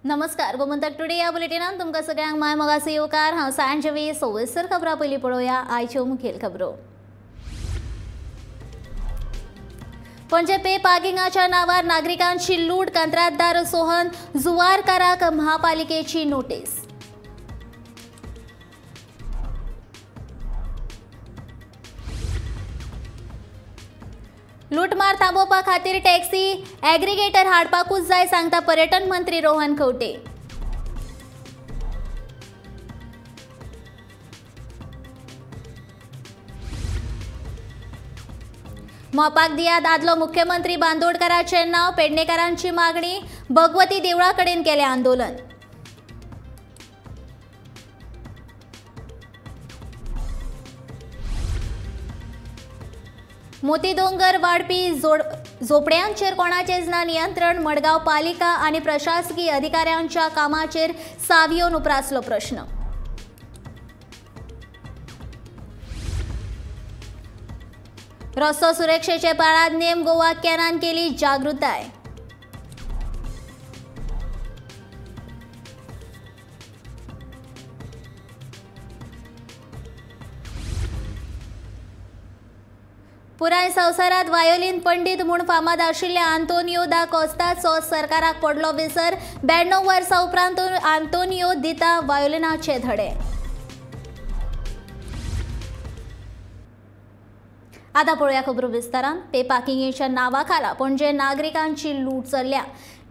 नमस्कार, गोमंतक टुडे या बुलेटिनान तुमकां सगळ्यांक my मोगाचो येवकार। हांव सांजवी। सविस्तर खबरां पयलीं पळोवया आयच्यो मुखेल खबरो। पणजे पे पार्किंगाच्या नावार नागरिकांची लूट, कंत्राटदार सोहन जुवारकाराक महापालिकेची नोटीस। लूटमार थांबोवपा खातीर टॅक्सी एग्रीगेटर हाडपाकूच जाय, सांगता पर्यटन मंत्री रोहन खंवटे। मोपाक दियात आदलो मुख्यमंत्री बांदोडकराचें नांव, पेडणेकारांची मागणी, भगवती देवळा कडेन केलें आंदोलन। मोती दोंगर वाडपी झोपड्यांचेर कोणाचेच ना नियंत्रण, मडगांव पालिका आनी प्रशासकीय अधिकाऱ्यांच्या कामाचेर सावियोन उप्रासलो प्रश्न। रस्तो सुरक्षेचे पाळात नेम, गोवा कॅनान केली जागृताय। पुराय संवसारात वायोलीन पंडित म्हूण फामाद आशिल्ल्या आंतोनियो दा कोस्ताचो सरकाराक पडलो विसर। 92 वर्सां उपरांत आंतोनियो दिता वायोलिनाचे धडे। आतां पळोवया खबरो विस्तारान। पे पार्किंगेच्या नांवा खाला पणजे नागरिकांची लूट चल्ल्या।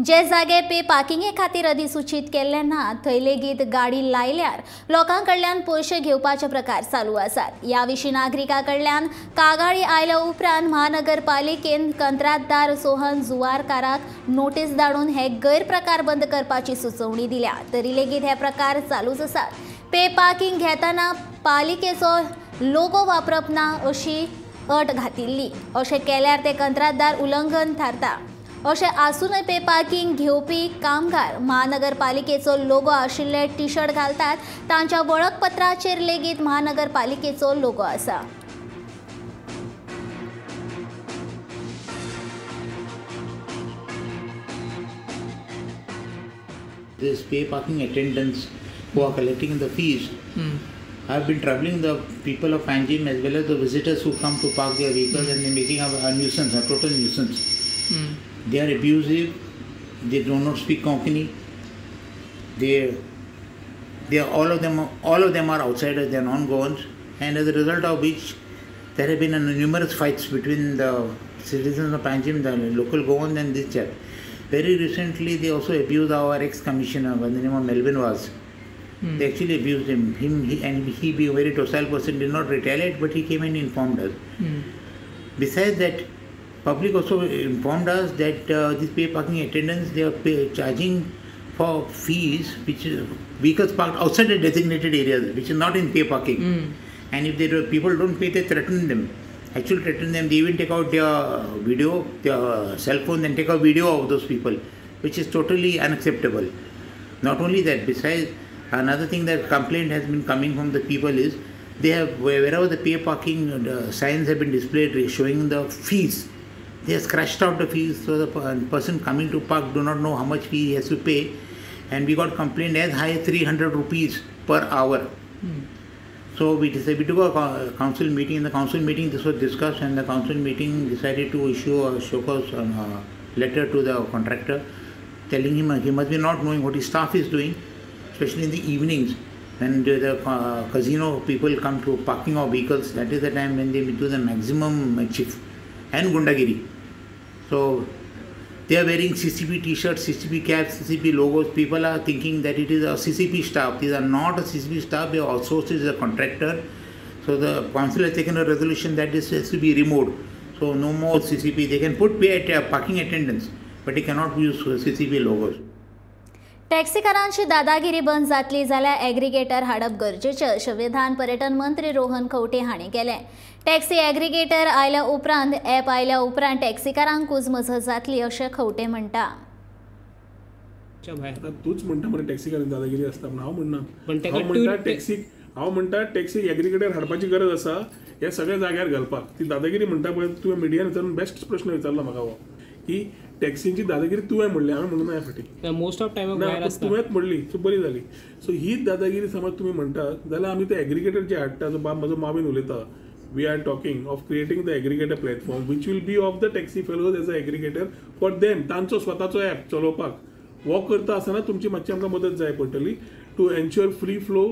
जे जागे पे पार्किंगे खातीर अधिसूचीत केल्ले ना थंय लेगीत गाडी लायल्यार लोकां कडल्यान पयशे घेवपाचे प्रकार चालू आसात। ह्या विशीं नागरिकां कडल्यान कागाळी आयल्या उपरांत महानगरपालिकेन कंत्राटदार सोहन जुवारकाराक नोटीस धाडून हे गैरप्रकार बंद करपाची सुचोवणी दिल्या। तरी लेगीत हे प्रकार चालूच आसात। पे पार्किंग घेतना पालिकेचो लोगो वापरप ना अशी अट घातिल्ली। अशें केल्यार ते कंत्राटदार उल्लंघन थारता। अशें आसूनय पे पार्किंग घेवपी कामगार महानगरपालिकेचो लोगो आशिल्ले टी शर्ट घालतात। तांच्या वळखपत्राचेर लेगीत महानगरपालिकेचो लोगो आसा। This pay parking attendants who are collecting the fees, I have been troubling the people of Panjim as well as the visitors who come to park their vehicles, and they're making a nuisance, a total nuisance. They are abusive, they do not speak Konkani, they are all of them are outsiders, they are non-Goans, and as a result of which there have been numerous fights between the citizens of Panjim, the local Goans and this chap. Very recently they also abused our ex-commissioner by the name of Melvin Vaz. They actually abused him. He being a very docile person, did not retaliate, but he came and informed us. Besides that, public also informed us that these pay parking attendants, they are charging for fees which is vehicles parked outside the designated areas, which is not in pay parking. And if they people don't pay, they threaten them. Actually threaten them. They even take out their video, their cell phone, and take a video of those people, which is totally unacceptable. Not only that, besides, another thing that complaint has been coming from the people is they have, wherever the pay parking the signs have been displayed showing the fees, they have scratched out the fees, so the person coming to park do not know how much fee he has to pay, and we got complaint as high as 300 rupees per hour. So we decided, we took a council meeting. In the council meeting this was discussed, and the council meeting decided to issue a show cause letter to the contractor telling him he must be not knowing what his staff is doing, especially in the evenings when the casino people come to parking of vehicles. That is the time when they do the maximum mischief and gundagiri. So they are wearing CCP t-shirts, CCP caps, CCP logos. People are thinking that it is a CCP staff. These are not a CCP staff. They are outsourced as a contractor. So the council has taken a resolution that this has to be removed. So no more CCP. They can put pay at parking attendants, but they cannot use CCP logos. टॅक्सीकारांची दादागिरी बंद जातली जाल्यार aggregator हाडप गरजेचें, अशें विधान पर्यटन मंत्री रोहन खंवटे हांणी केलें। टॅक्सी एग्रीगेटर आयल्या उपरांत, ॲप आयल्या उपरांत टॅक्सीकारांकूच मजत जातली अशें खंवटे म्हणटा। तूच म्हणटा मरे टॅक्सीकारांची दादागिरी आसता, पूण हांव म्हणना। हांव म्हणटा टॅक्सी एग्रीगेटर हाडपाची गरज आसा, हे सगळ्या जाग्यार घालपाक। ती दादागिरी म्हणटा पळय, तुवें मिडियान विचारून बेस्ट प्रश्न विचारला म्हाका हो, की टॅक्सींची दादागिरी तुवें म्हणली, हांवें म्हणून ना फाटीं मोस्ट ऑफ टायम तुवेंच म्हणली, सो बरी जाली. सो हीच दादागिरी समज तुमी म्हणटा जाल्यार आमी ते एग्रीगेटर जे हाडटा, जो बाब म्हजो मावीन उलयता, we are talking of creating the aggregator platform which will be of the taxi fellows as a aggregator for them. तांचो स्वताचो ॲप चलोवपाक वो करता आसतना तुमची मातशी आमकां मदत जाय पडटली to ensure free flow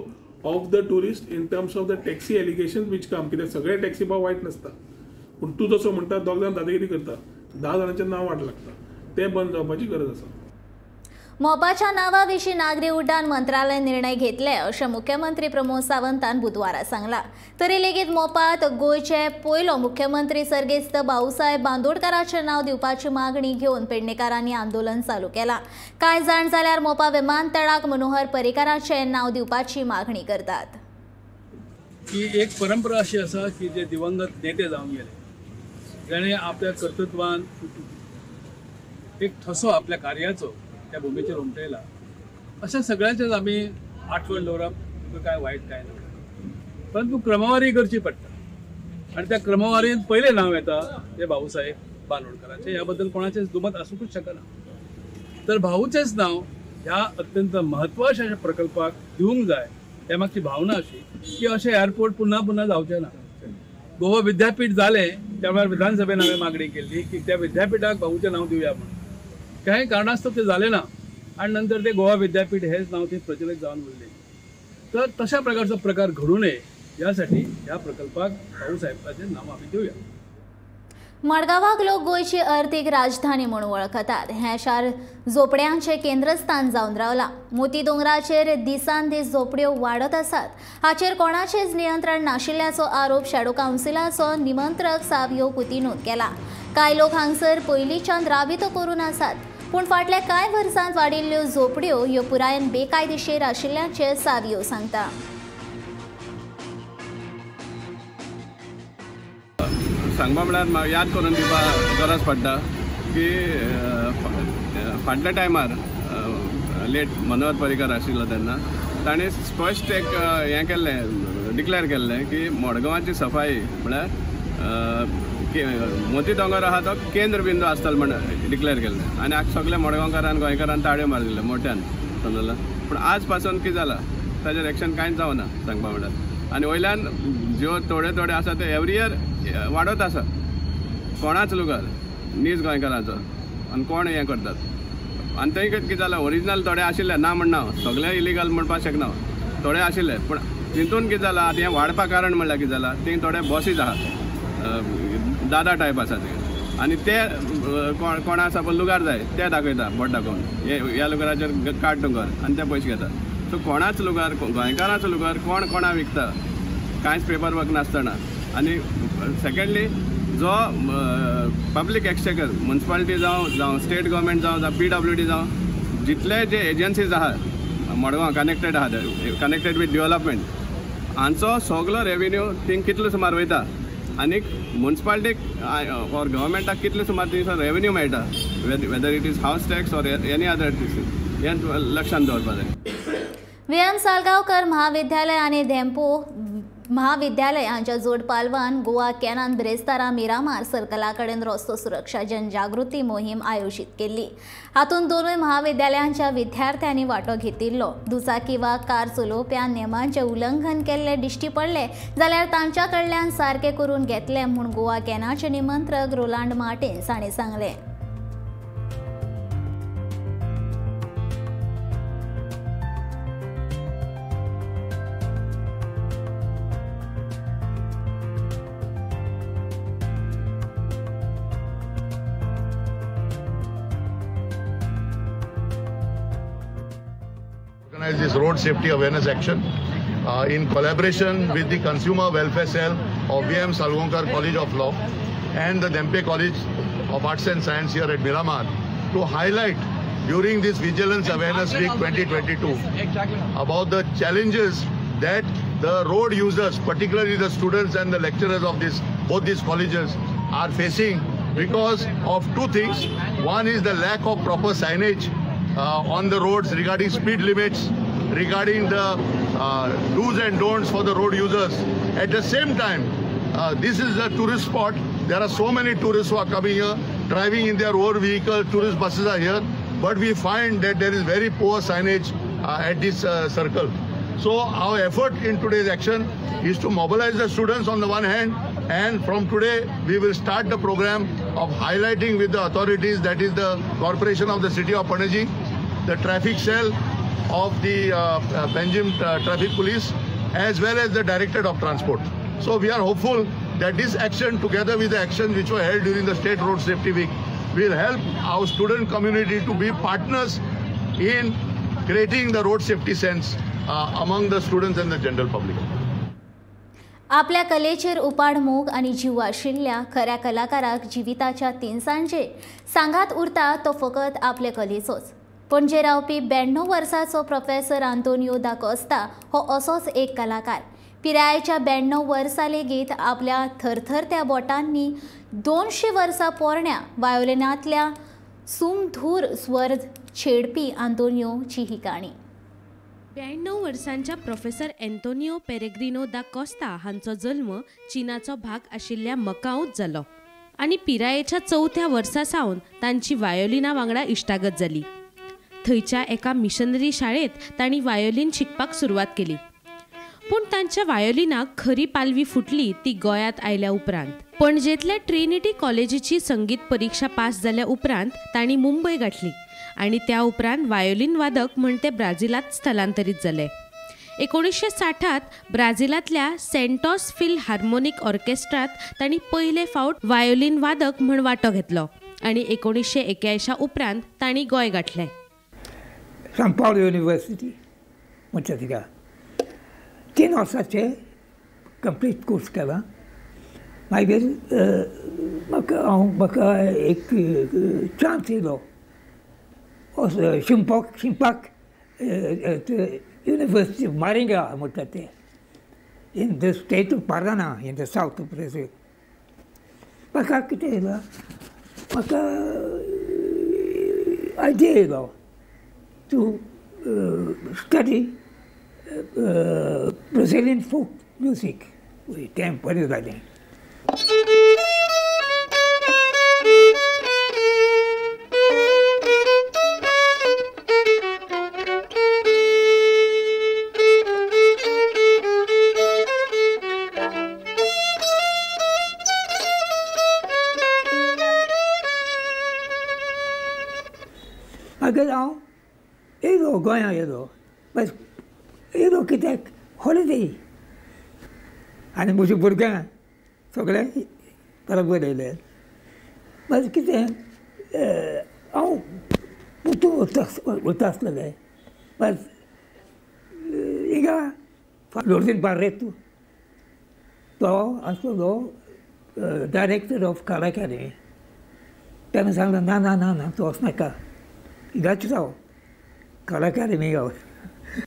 of the tourist in terms of the taxi allegation which come. कित्याक सगळे टॅक्सी भाव वायट नासता, पूण तूं जसो म्हणटा दोग जाण दादागिरी करता, 10 जाणांचें नांव वाट लागता, तें बंद जावपाची गरज आसा. मोपाच्या नावा विशीं नागरी उड्डाण मंत्रालय निर्णय घेतले अशें मुख्यमंत्री प्रमोद सावंतान बुधवारा सांगला. तरी लेगीत मोपात गोंयचे पयलो मुख्यमंत्री सर्गेस्त भाऊसाहेब बांदोडकराचें नांव दिवपाची मागणी घेवन पेडणेकारांनी आंदोलन चालू केलां. कांय जाण जाल्यार मोपा विमानतळाक मनोहर पर्रीकाराचें नांव दिवपाची मागणी करतात. ही एक परंपरा अशी आसा की जे दिवंगत नेते जावन गेले जाणे आपल्या कर्तृत्वान एक ठसो आपल्या कार्याचो त्या भुमीचेर उमटयला, अशा सगळ्यांचेच आमी आठवण दवरप काय वायट काय ना, परंतु क्रमवारी करची पडटा आनी त्या क्रमवारींत पयलें नांव येता ते भाऊसाहेब बांदोडकरांचें. ह्या बद्दल कोणाचेंच दुमत आसूंकच शकना. तर भाऊचेंच नांव ह्या अत्यंत म्हत्वाच्या अशा प्रकल्पाक दिवंक जाय ह्या मागची भावना अशी की अशें एअरपोर्ट पुन्हा पुन्हा जावचें ना. गोवा विद्यापीठ जालें त्या वेळार विधानसभेन हांवें मागणी केल्ली की त्या विद्यापीठाक भाऊचें नांव दिवया म्हणून. काही कारणास्तव ते झाले ना आणि नंतर ते गोवा विद्यापीठ हेच नाव ते प्रचलित जावन उरले. तर तशा प्रकारचा प्रकार घडू नये यासाठी या प्रकल्पाक भाऊसाहेबांचे नाव आम्ही देऊया. मडगांवाक लोक गोंयची अर्थीक राजधानी म्हणून वळखतात. हें शार झोपड्यांचें केंद्रस्थान जावन रावलां. मोती दोंगराचेर दिसान दीस झोपड्यो वाडत आसात. हाचेर कोणाचेच नियंत्रण नाशिल्ल्याचो आरोप शॅडो कावन्सिलाचो निमंत्रक सावियो कुतिनोन केला. कांय लोक हांगसर पयलींच्यान राबितो करून आसात, पूण फाटल्या कांय वर्सांत वाडिल्ल्यो झोपड्यो ह्यो पुरायेन बेकायदेशीर आशिल्ल्याचें सावियो सांगता. सांगपा म्हळ्यार याद करून दिवपा गरज पडटा की फाटल्या टायमार लेट मनोहर पर्रीकर आशिल्लो तेन्ना ताणें स्पश्ट एक हें केल्लें, डिक्लेर केल्लें की मडगांवाची सफाई म्हळ्यार मोती दोंगर आहा तो केंद्र बिंदू आसतलो म्हण डिक्लेर केल्लें आनी आज सगळे मडगांवकारान गोंयकारान ताळयो मारिल्ले मोठ्यान, समजलें. पूण आज पासून कितें जालां ताजेर एक्शन कांयच जावना सांगपा म्हळ्यार. आनी वयल्यान ज्यो थोडे थोडे आसा ते एवरी इयर वाडत आसा, कोणाच लुगार नीज गोंयकारांचो आनी कोण हें करतात. आनी थंय कितें जालां ओरिजिनल थोडे आशिल्ले ना म्हणना, सगळे इलिगल म्हणपाक शकना, थोडे आशिल्ले, पूण तितून कितें जालां आतां हें वाडपा कारण म्हणल्यार कितें जालां, थंय थोडे बॉसीस आहात दादा टायप आसा ते आनी ते कोणा आसा पळय लुगार जाय ते दाखयता बोट दाखोवन ह्या लुगाराचेर काड दोंगर आनी ते पयशे घेता. सो कोणाच लुगार गोंयकाराचो लुगार कोण कोणा विकता कांयच पेपर वर्क नासतना. आनी सेकेंडली जो पब्लीक एक्सचेकर मुन्सिपालिटी जावं जावं स्टेट गव्हर्मेंट जावं जावं PWD जावं जितले जे एजन्सीज आहात मडगांव कनेक्टेड आहात कनेक्टेड विथ डेवलपमेंट हांचो सगलो रेवेन्यू थिंग कितलो सुमार वयता आनी मुन्सिपालिटीक ऑर गव्हर्मेंटाक कितले सुमार थंयसर रेवेन्यू मेळटा, whether it is house tax or any other things, हें लक्षांत दवरपाक जाय. VM Salgaonkar महाविद्यालय आनी धेंपो महाविद्यालय हांच्या जोड पालवान गोवा कॅनान ब्रेस्तारा मिरामार सर्कला कडेन रस्तो सुरक्षा जनजागृती मोहीम आयोजीत केल्ली. हातूंत दोनूय महाविद्यालयांच्या विद्यार्थ्यांनी वांटो घेतिल्लो. दुचाकी वा कार चलोवप्यान नेमांचें उल्लंघन केल्लें दिश्टी पडलें जाल्यार तांच्या कडल्यान सारकें करून घेतलें म्हूण गोवा कॅनाचे निमंत्रक रोलांड मार्टिन्स हांणी सांगलें. This road safety awareness action in collaboration with the Consumer Welfare Cell of VM Salgaonkar College of Law and the Dhempe College of Arts and Science here at Miramar to highlight during this Vigilance Awareness Week 2022 about the challenges that the road users, particularly the students and the lecturers of both these colleges are facing because of two things. One is the lack of proper signage on the roads regarding speed limits, regarding the do's and don'ts for the road users. At the same time, this is a tourist spot. There are so many tourists who are coming here. driving in their own vehicle, tourist buses are here, but we find that there is very poor signage at this circle. So our effort in today's action is to mobilize the students on the one hand, and from today we will start the program of highlighting with the authorities, that is the Corporation of the City of Panaji, the traffic cell of the Panjim Traffic Police, as well as the Directorate of Transport. So we are hopeful that this action, together with the actions which were held during the State Road Safety Week, will help our student community to be partners in creating the road safety sense among the students and the general public. आपल्या कलेचेर उपाड मोग आनी जीव आशिल्ल्या खऱ्या कलाकाराक जिविताच्या तिनसांजे सांगात उरता तो फकत आपले कलेचोच. पणजे रावपी 92 वर्साचो प्रोफेसर आंतोनियो दा कोस्ता हो असोच एक कलाकार. पिरायेच्या 92 वर्सां लेगीत आपल्या थरथरत्या बोटांनी 200 वर्सां पोरण्या वायोलिनांतल्या सुमधूर स्वर छेडपी आंतोनियोची ही काणी. 92 वर्सांच्या प्रोफेसर एंतोनियो पेरेग्रिनो दा कोस्ता हांचो जल्म चीनाचो भाग आशिल्ल्या मकाऊंत जालो आनी पिरायेच्या 4थ्या वर्सा सावन तांची वायोलिना वांगडा इश्टागत जाली. थंयच्या एका मिशनरी शाळेंत तांणी वायोलीन शिकपाक सुरवात केली, पूण तांच्या वायोलिनाक खरी पालवी फुटली ती गोंयांत आयल्या उपरांत. पणजेंतल्या ट्रिनिटी कॉलेजीची संगीत परिक्षा पास जाल्या उपरांत तांणी मुंबय गाठली आनी त्या उपरांत वायोलीन वादक म्हण ते ब्राझिलांत स्थलांतरीत जाले. 1960 ब्राझिलांतल्या सेंटॉस फिल हार्मोनिक ऑर्केस्ट्रांत तांणी पयले फावट वायोलीन वादक म्हण वांटो घेतलो आनी 1981 उपरांत तांणी गोंय गाठलें. सांव पावलो युनिवर्सिटी म्हणटा तिका 3 वर्सांचे कंप्लीट कोर्स केला. मागीर म्हाका हांव म्हाका एक चान्स येयलो शिंपाक युनिवर्सिटी मारिंगा म्हणटा ते, in the state of Parana in the south of Brazil. म्हाका कितें येयला, म्हाका आयडिया येयलो to study Brazilian folk music. तें बरें जालें. मागीर हांव येयलो गोंया येयलो, बस येयलो कित्याक हॉलिडे, आनी म्हज्या भुरग्यांक सगळे बरोबर येयले. बस कितें हांव पुतू वता आसलेलें, बस हिंगा लोर्दीन बार्रेतू तो आसलेलो डायरेक्टर ऑफ कला अकादमी. तेणें सांगलें ना ना ना ना तूं वचनाका, हिंगाच राव कला अकादमी गांव.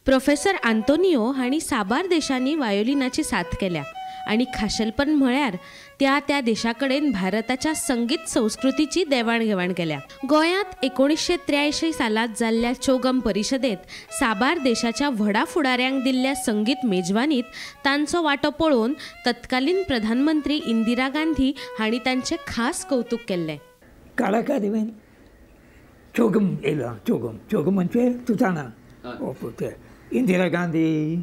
प्रोफेसर आंतोनियो हांणी साबार देशांनी वायोलिनाची साथ केल्या आनी खाशेलपण म्हळ्यार त्या त्या देशा कडेन भारताच्या संगीत संस्कृतीची देवाणघेवाण केल्या. गोंयांत 1983 सालांत जाल्ल्या चोगम परिशदेंत साबार देशाच्या व्हडा फुडाऱ्यांक दिल्ल्या संगीत मेजवानीत तांचो वांटो पळोवन तत्कालीन प्रधानमंत्री इंदिरा गांधी हांणी तांचें खास कौतूक केल्लें. कला अकादमीन चोगम येयला, चोगम चोगम म्हणजे तूं जाणा इंदिरा गांधी,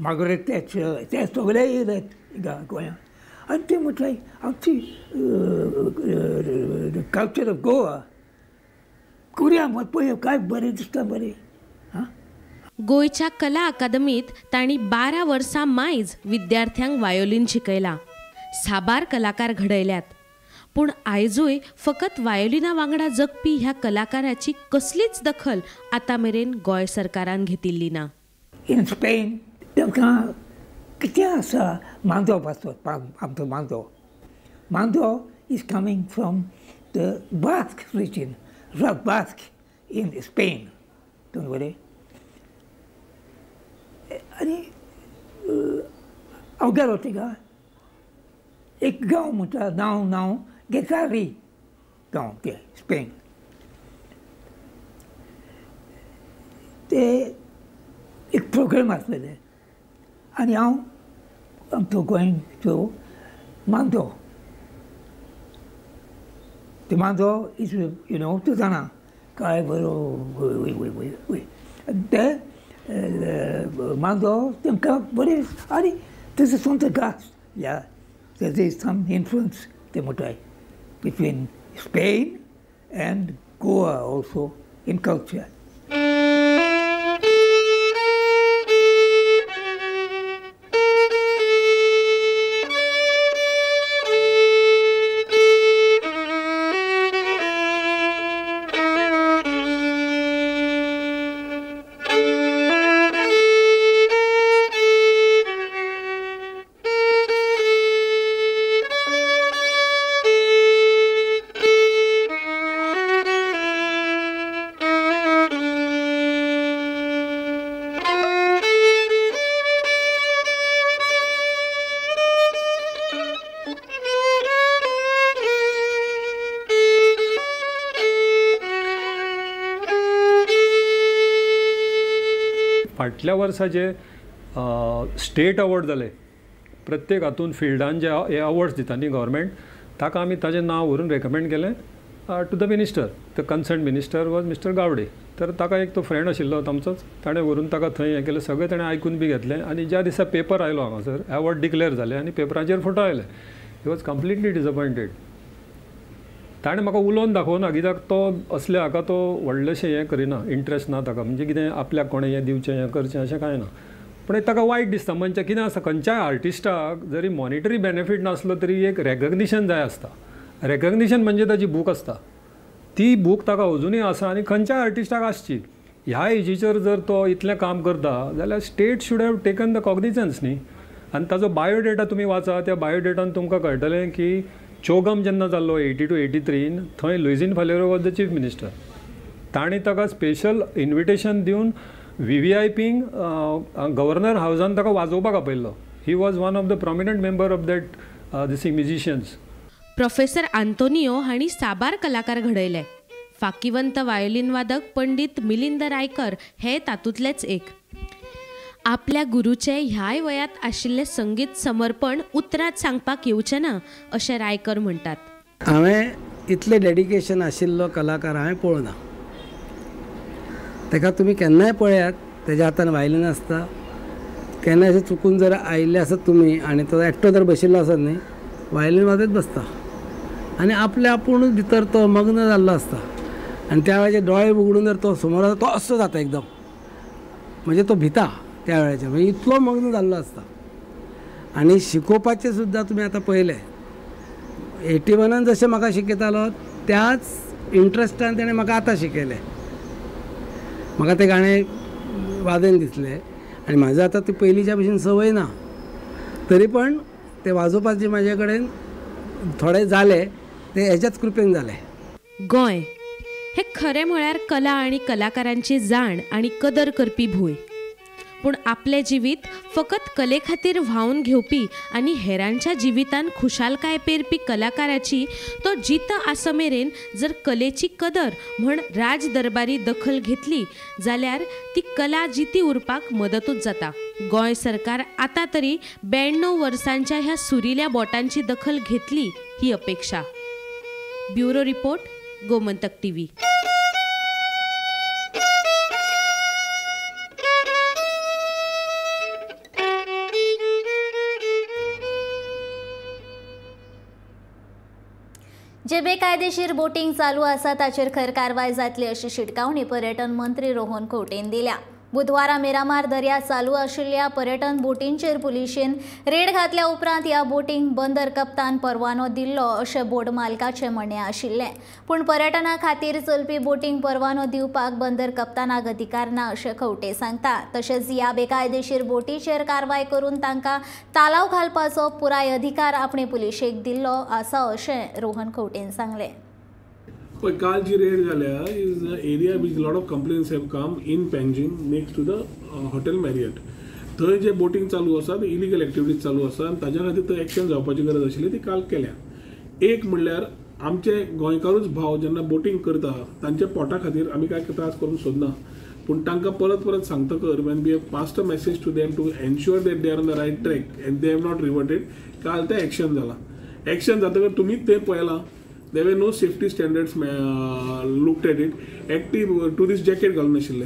मार्गरेट थॅचर, ते सगळे येयले हिंगा गोंयांत. आनी ते म्हटलें आमची कल्चर ऑफ गोवा करुया पळय काय बरें दिसता बरें. हां, गोंयच्या कला अकादमींत तांणी 12 वर्सां मायज विद्यार्थ्यांक वायोलीन शिकयलां, साबार कलाकार घडयल्यात. पूण आयजूय फकत वायोलिना वांगडा जगपी ह्या कलाकाराची कसलीच दखल आतां मेरेन गोंय सरकारान घेतिल्ली ना. इन स्पेन तांकां कितें आसा मांदो आसतो, आमचो Mando, Mando is coming from the Basque region, Basque in Spain. तुमी बरें आनी हांव गेलो थिंगा एक गांव म्हणटा नांव नांव गेसारी गांव ते स्पेन. ते एक प्रोग्राम आसलेले आनी हांव आमचो गोंयचो मांदो ते मांजो is you know तूं जाणा काय बरो वय वय वय वय ते मांजो तेमकां बरें आनी तसो सोमतो गास या there is some influence ते म्हणटाय between Spain and Goa also in culture. फाटल्या वर्सा जे स्टेट अवॉर्ड जाले प्रत्येक हातून फिल्डान जे हे अवॉर्ड्स दिता न्ही गव्हर्मेंट, ताका आमी ताजें नांव व्हरून रेकमेंड केलें to the minister. The concern minister was mister Gawde. तर ताका एक तो फ्रेंड आशिल्लो आमचोच, ताणें व्हरून ताका थंय हें केलें, सगळें ताणें आयकून बी घेतलें आनी ज्या दिसा पेपर आयलो हांगासर अवॉर्ड डिक्लेअर जाले आनी पेपराचेर फोटो आयले, he was completely disappointed. ताणें म्हाका उलोवन दाखोवना कित्याक तो असले हाका तो व्हडलेशें हें करिना, इंट्रस्ट ना ताका, म्हणजे कितें आपल्याक कोणें हें दिवचें हें करचें अशें कांय ना. पूण ताका वायट दिसता. म्हणजे कितें आसता, खंयच्याय आर्टिस्टाक जरी मॉनिटरी बेनिफीट नासलो तरी एक रेकग्निशन जाय आसता. रेकग्निशन म्हणजे ताजी बूक आसता, ती बूक ताका अजुनूय आसा आनी खंयच्याय आर्टिस्टाक आसची. ह्या एजीचेर जर तो इतलें काम करता जाल्यार state should have taken the cognizance न्ही. आनी ताजो बायोडेटा तुमी वाचा, त्या बायोडेटान तुमकां कळटलें की चोगम जेन्ना जाल्लो 82 83 थंय Luizinho Faleiro was the chief minister. तांणी ताका स्पेशल इन्विटेशन दिवन VVIPंक गव्हर्नर हावजान ताका वाजोवपाक आपयल्लो. He was one of the prominent member of that this musicians. Professor Antonio हांणी साबार कलाकार घडयले. फाकिवंत वायोलीन वादक पंडित मिलिंद रायकर हे तातूंतलेच एक. आपल्या गुरूचे ह्याय वयात आशिल्लें संगीत समर्पण उतरांत सांगपाक येवचें ना अशें रायकर म्हणटात. हांवें इतलें डेडिकेशन आशिल्लो कलाकार हांवें पळोवना. ताका तुमी केन्नाय पळयात, तेज्या हातान वायलीन आसता. केन्नाय अशें चुकून जर आयिल्ले आसत तुमी आनी तो एकटो जर बशिल्लो आसत न्ही, वायलीन वाजयत बसता आनी आपल्या आपुणूच भितर तो मग्न जाल्लो आसता. आनी त्या वेळाचेर दोळे उगडून जर तो समोर आसा तो असो जाता एकदम, म्हणजे तो भिता त्या वेळाचेर, म्हणजे इतलो मग्न जाल्लो आसता. आनी शिकोवपाचें सुद्दां तुमी आतां पळयलें, 81 जशें म्हाका शिकयतालो त्याच इंट्रस्टान तेणें म्हाका आतां शिकयलें. म्हाका तें गाणें वाजयन दिसलें आनी म्हाजें आतां ती पयलींच्या भशेन संवय ना, तरी पण तें वाजोवपाचें म्हाजे कडेन थोडें जालें, तें हेज्याच कृपेन जालें. गोंय हें खरें म्हळ्यार कला आनी कलाकारांची जाण आनी कदर करपी भूंय. पूण आपलें जिवीत फकत कले खातीर व्हांवन घेवपी आनी हेरांच्या जिवितान खुशालकाय पेरपी कलाकाराची तो जितो आसा मेरेन जर कलेची कदर म्हण राजदरबारी दखल घेतली जाल्यार ती कला जिती उरपाक मदतूच जाता. गोंय सरकार आतां तरी 92 वर्सांच्या ह्या सुरिल्या बोटांची दखल घेतली ही अपेक्षा. Bureau report, Gomantak TV. जे बेकायदेशीर बोटिंग चालू आसा ताचेर खर कारवाय जातली अशी शिटकावणी पर्यटन मंत्री रोहन खंवटेन दिल्या. बुधवारा मिरामार दर्या चालू आशिल्ल्या पर्यटन बोटींचेर पुलिशेन रेड घातल्या उपरांत ह्या बोटींक बंदर कप्तान परवानो दिल्लो अशें बोट मालकाचें म्हणणें आशिल्लें. पूण पर्यटना खातीर चलपी बोटींक परवानो दिवपाक बंदर कप्तानाक अधिकार ना अशें खंवटे सांगता. तशेंच ह्या बेकायदेशीर बोटीचेर कारवाय करून तांकां तालाव घालपाचो पुराय अधिकार आपणे पुलिशेक दिल्लो आसा अशें रोहन खंवटेन सांगलें. पळय, काल जी रेड जाल्या is area which lot of complaints have come in Panjim next to the hotel Marriott. थंय जे बोटींग चालू आसा ते इलिगल एक्टिविटीज चालू आसा आनी ताज्या खातीर थंय एक्शन जावपाची गरज आशिल्ली, ती काल केल्या. एक म्हणल्यार आमचे गोंयकारूच भाव जेन्ना बोटींग करता तांच्या पोटा खातीर आमी कांय त्रास करूंक सोदना, पूण तांकां परत परत सांगतकर when we have passed a message to them to ensure that they are on the right track and they have not reverted, काल तें एक्शन जालां. एक्शन जातकर तुमीच तें पळयलां, There were no safety standards looked at it. Active tourist jacket घालून नाशिल्ले.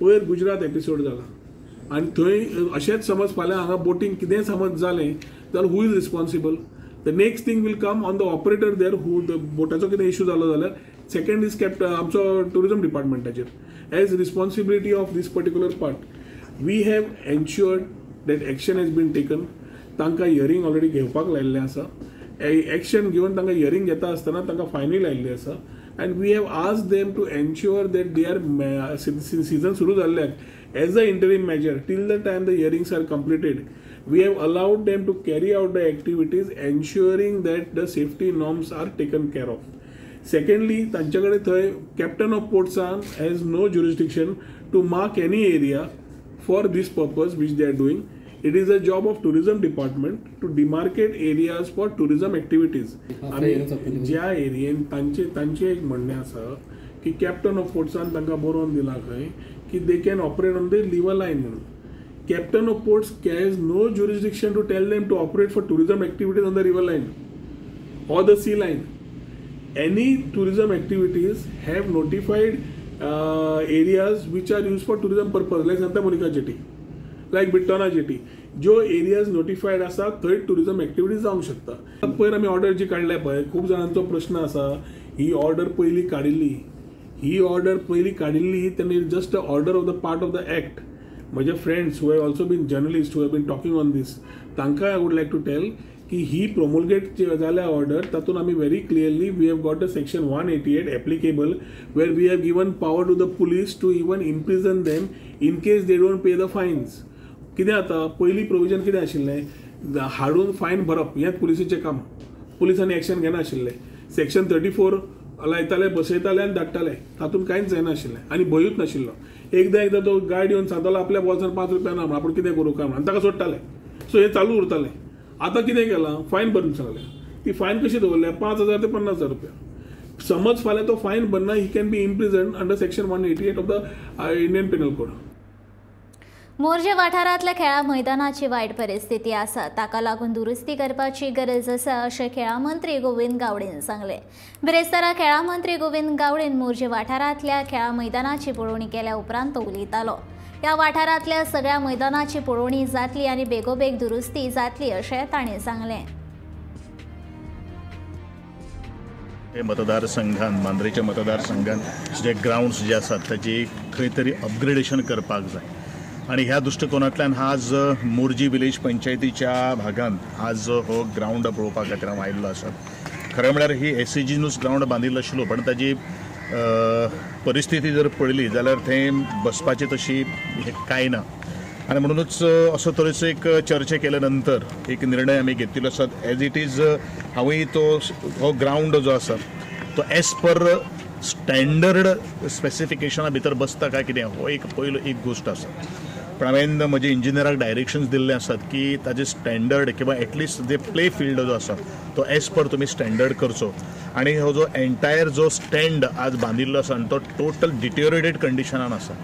पयर Gujarat episode जाला आनी थंय अशेंच समज फाल्यां हांगा बोटींग कितेंय समज जालें जाल्यार who is responsible? The next thing will come on the operator there who the बोटाचो कितें इशू जालो जाल्यार सेकंड is kept आमचो tourism डिपार्टमेंटाचेर as responsibility of this particular part. We have ensured that action has been taken. तांकां hearing already घेवपाक लायिल्लें आसा. Action घेवन तांकां hearing घेता आसतना तांकां फायनूय लायिल्ली आसा. And we have asked them to ensure that they are season सुरू जाल्ल्याक as a interim measure till the time the hearings are completed we have allowed them to carry out the activities ensuring that the safety norms are taken care of. Secondly, तांचे कडेन थंय captain of पोर्ट्सान has no jurisdiction to mark any area for this purpose which they are doing. It is a job of tourism department to demarcate areas for tourism activities. आनी ज्या एरियेन तांचें एक म्हणणें आसा की कॅप्टन ऑफ पोर्ट्सान तांकां बरोवन दिलां खंय की they can operate on the river line म्हणून. Captain of ports has no jurisdiction to tell them to operate for tourism activities on the river line or the sea line. Any tourism activities have notified areas which are used for tourism purpose, like Santa Monica Jetty, like Britona Jetty. जो areas नोटिफायड आसा थंय tourism activities जावंक शकता. पयर आमी order जी काडल्या पळय, खूब जाणांचो प्रश्न आसा ही ऑर्डर पयलीं काडिल्ली, ही ऑर्डर पयलीं काडिल्ली तेन्ना just order of the part of the act. म्हजे friends who have also been journalist who have been talking on this, तांकां I would like to tell की ही प्रोमोलगेट जाल्या ऑर्डर तातूंत आमी very clearly we have got a section 188 applicable where we have given power to the police to even imprison them in case they don't pay the fines. कितें जाता, पयलीं provision कितें आशिल्लें, हाडून फायन भरप हेंच पुलिसेचें काम, पुलिसांनी एक्शन घेनाशिल्लें. सेक्शन 34 लायताले, बसयताले आनी धाडटाले, तातूंत कांयच जायनाशिल्लें आनी भंयूच नाशिल्लो. एकदां एकदां तो गायड येवन सांगतालो आपल्या बॉल्सान 5 रुपया ना म्हण, आपूण कितें करूं काय म्हण, आनी ताका सोडटाले. सो हें चालू उरतालें. आतां कितें केलां, फायन भरून सांगलें. ती फायन कशी दवरल्या, 5,000 ते 50,000 रुपया. समज फाल्यां तो फायन भरना, he can be imprison under section 188 of the Indian Penal Code. Morjim वाठारांतल्या खेळां मैदानाची वायट परिस्थिती आसा, ताका लागून दुरुस्ती करपाची गरज आसा अशें खेळां मंत्री गोविंद गावडेन सांगलें. बिरेस्तारा खेळां मंत्री गोविंद गावडेन मोरजे वाठारांतल्या खेळां मैदानाची पळोवणी केल्या उपरांत तो उलयतालो. ह्या वाठारांतल्या सगळ्या मैदानाची पळोवणी जातली आनी बेगोबेग दुरुस्ती जातली अशें ताणें सांगलें. मतदारसंघान, मांद्रेच्या मतदारसंघान जे ग्रावंड्स जे आसात ताची खंय तरी अपग्रेडेशन करपाक जाय आनी ह्या दृश्टिकोनांतल्यान आज मोरजी विलेज पंचायतीच्या भागांत आज हो ग्रावंड पळोवपा खातीर हांव आयिल्लो आसा. खरें म्हळ्यार ही एसएजीनूच ग्रावंड बांदिल्लो आशिल्लो, पण ताजी परिस्थिती जर पळयली जाल्यार थंय बसपाची तशी कांय ना आनी म्हणूनच असो तरेचो एक चर्चा केल्या नंतर एक निर्णय आमी घेतिल्लो आसा. एज it is हांवूय तो हो ग्रावंड जो आसा तो एज पर स्टँडर्ड स्पेसिफिकेशना भितर बसता काय कितें हो एक पयलो एक गोश्ट आसा. पण हांवें म्हजे इंजिनियराक डायरेक्शन्स दिल्ले आसात की ताजे स्टँडर्ड किंवा एटलिस्ट जे प्ले फिल्ड जो आसा तो एज पर तुमी स्टँडर्ड करचो आनी हो जो एंटायर जो स्टँड आज बांदिल्लो आसा आनी तो टोटल डिटेरियोरेटेड कंडिशनान आसा.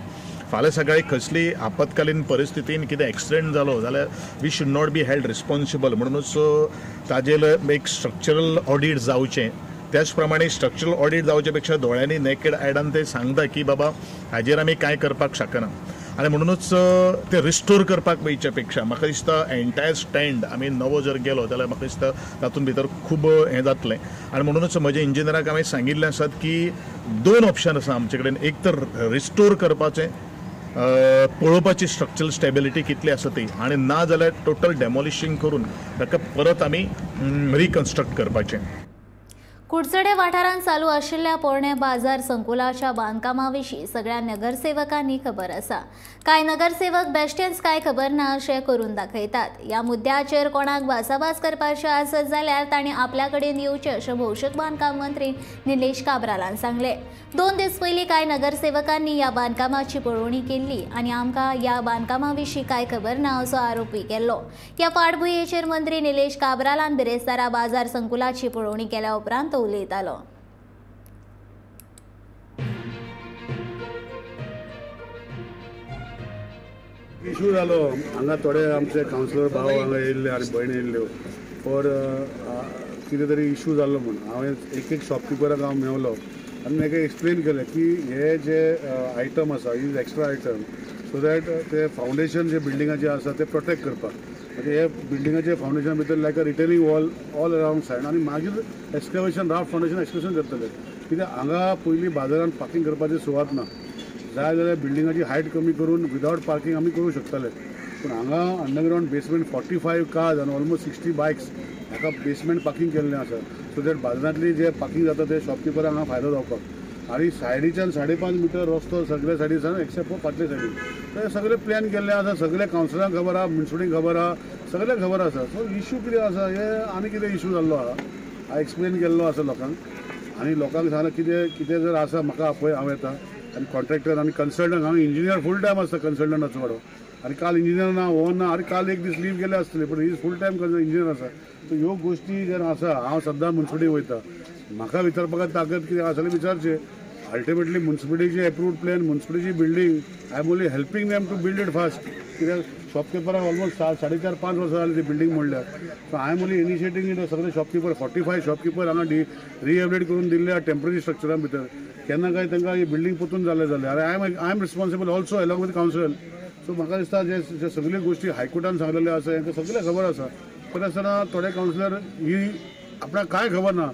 फाल्यां सकाळी कसली आपत्कालीन परिस्थितीन कितें एक्सिडेंट जालो जाल्यार we should not be held responsible. म्हणूनच ताजेर एक स्ट्रक्चरल ऑडीट जावचें. त्याच प्रमाणे स्ट्रक्चरल ऑडीट जावचे पेक्षा दोळ्यांनी नेकेड आयडान ते सांगता की बाबा हाजेर आमी कांय करपाक शकना आनी म्हणूनच ते रिस्टोर करपाक वयच्या पेक्षा म्हाका दिसता एंटायर स्टँड आमी नवो जर गेलो जाल्यार म्हाका दिसता तातूंत भितर खूब हें जातलें. आनी म्हणूनच म्हज्या इंजिनियराक हांवें सांगिल्लें आसात की दोन ऑप्शन आसा आमचे कडेन, एक तर रिस्टोर करपाचें, पळोवपाची स्ट्रक्चरल स्टेबिलिटी कितली आसा ती, आनी ना जाल्यार टोटल डेमोलिशींग करून ताका परत आमी रिकन्स्ट्रक्ट करपाचें. कुडचडे वाठारांत चालू आशिल्ल्या पोरणे बाजार संकुलाच्या बांदकामा विशीं सगळ्या नगरसेवकांनी खबर आसा. कांय नगरसेवक बेश्टेंच कांय खबर ना अशें करून दाखयतात. ह्या मुद्द्याचेर कोणाक भासाभास करपाची आसत जाल्यार तांणी आपल्या कडेन येवचें अशें भौशीक बांदकाम मंत्री निलेश काब्रालान सांगलें. 2 दीस पयलीं कांय नगरसेवकांनी ह्या बांदकामाची पळोवणी केल्ली आनी आमकां ह्या बांदकामा विशीं कांय खबर ना असो आरोपय केल्लो. ह्या फाटभुंयेचेर मंत्री निलेश काब्रालान बिरेस्तारा बाजार संकुलाची पळोवणी केल्या उपरांत तो उलयतालो. इशू जालो हांगा थोडे आमचे कावन्सिलर भाव हांगा येयल्ले आनी भयणी येयल्ल्यो और कितें तरी इशू जाल्लो म्हूण. हांवें एक एक शॉपकिपराक हांव मेवलो आनी ताका एक्सप्लेन केलें की हे जे आयटम आसा is extra item so that ते फावंडेशन जे बिल्डिंगाचें आसा ते प्रोटेक्ट करपाक. म्हणजे हे बिल्डिंगाचे फावंडेशन भितर like a retaining wall all around side आनी मागीर एक्सकवेशन राफ्ट फावंडेशन एक्सकवेशन करतले. कित्याक हांगा पयलीं बाजारान पार्किंग करपाची सुवात ना, जाय जाल्यार बिल्डिंगाची हायट कमी करून विदावट पार्किंग आमी करूं शकतले. पूण हांगा अंडरग्रावंड बेसमेंट 45 कार्स आनी ऑलमोस्ट 60 बायक्स हाका बेसमेंट पार्किंग केल्लें आसा सो that बाजारांतली जे पार्किंग जाता ते शॉपकिपरांक हांगा फायदो जावपाक. आनी सायडीच्यान 5.5 मिटर रस्तो सगळे सायडीच्यान एक्सेप्ट फॉर फाटले सायडीन. ते सगळे प्लॅन केल्ले आसा, सगळे कावन्सिलरांक खबर आसा, म्युनिसिपलिटीक खबर आसा, सगळें खबर आसा. सो इशू कितें आसा हे आनी कितें इशू जाल्लो आसा हांव एक्सप्लेन केल्लो आसा लोकांक आनी लोकांक सांगलां कितें कितें जर आसा म्हाका आपय हांव येता. आनी कॉन्ट्रॅक्टर आनी कन्सल्टंट हांगा इंजिनियर फूल टायम आसता कन्सल्टंटाचो वाडो आनी काल इंजिनियर ना हो ना आनी काल एक दीस लीव गेले आसतले पूण is full time engineer आसा. सो ह्यो गोश्टी जेन्ना आसा हांव सद्दां म्युनिसिपलिटी वयता, म्हाका विचारपाक ताकद कितें आसा जाल्यार विचारचें. अल्टिमेटली म्युनिसिपलिटीची एप्रूव्ड प्लॅन, म्युनिसिपलिटीची building, I am only helping them to build it fast. कित्याक शॉपकिपराक ऑलमोस्ट 4.5 5 वर्सां जाली ती बिल्डींग म्हणल्यार. So I am only initiating it. सगळे शॉपकिपर 45 शॉपकिपर हांगा रिहेबिलिटेट करून दिल्ले आहा टेंपररी स्ट्रक्चरां भितर. केन्ना काय तांकां ही बिल्डींग परतून जालें जाल्यार I am responsible also along with council. So म्हाका दिसता जे जे सगळ्यो गोश्टी हायकोर्टान सांगलेल्यो आसा हेंकां सगळें खबर आसा. पण आसतना थोडे कावन्सिलर ही आपणाक कांय खबर ना.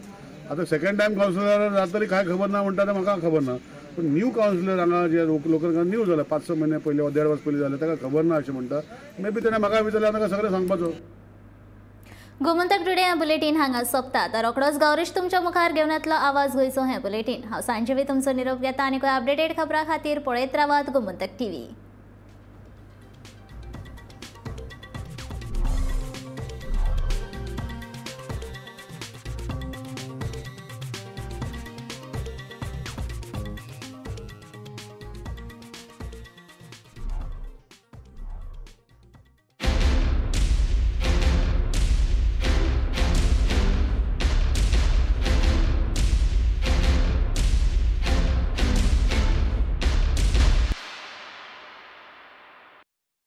आतां सेकंड टायम कावन्सिलर जातरी कांय खबर ना म्हणटा तें म्हाका खबर ना. पूण न्यू कावन्सिलर हांगा जे लोकल न्यू जाला 5-6 म्हयने पयलीं वा 1.5 वर्स पयलीं जालें ताका खबर ना अशें म्हणटा. मे बी तेणें म्हाका विचारलें ताका सगळें सांगपाचो. गोमंतक टुडे हें बुलेटीन हांगा सोंपता. तर रोखडोच गौरीश तुमच्या मुखार घेवन येतलो आवाज गोंयचो हें बुलेटीन. हांव सांजवी तुमचो निरोप घेता आनी अपडेटेड खबरां खातीर पळयत रावात गोमंतक टीव्ही.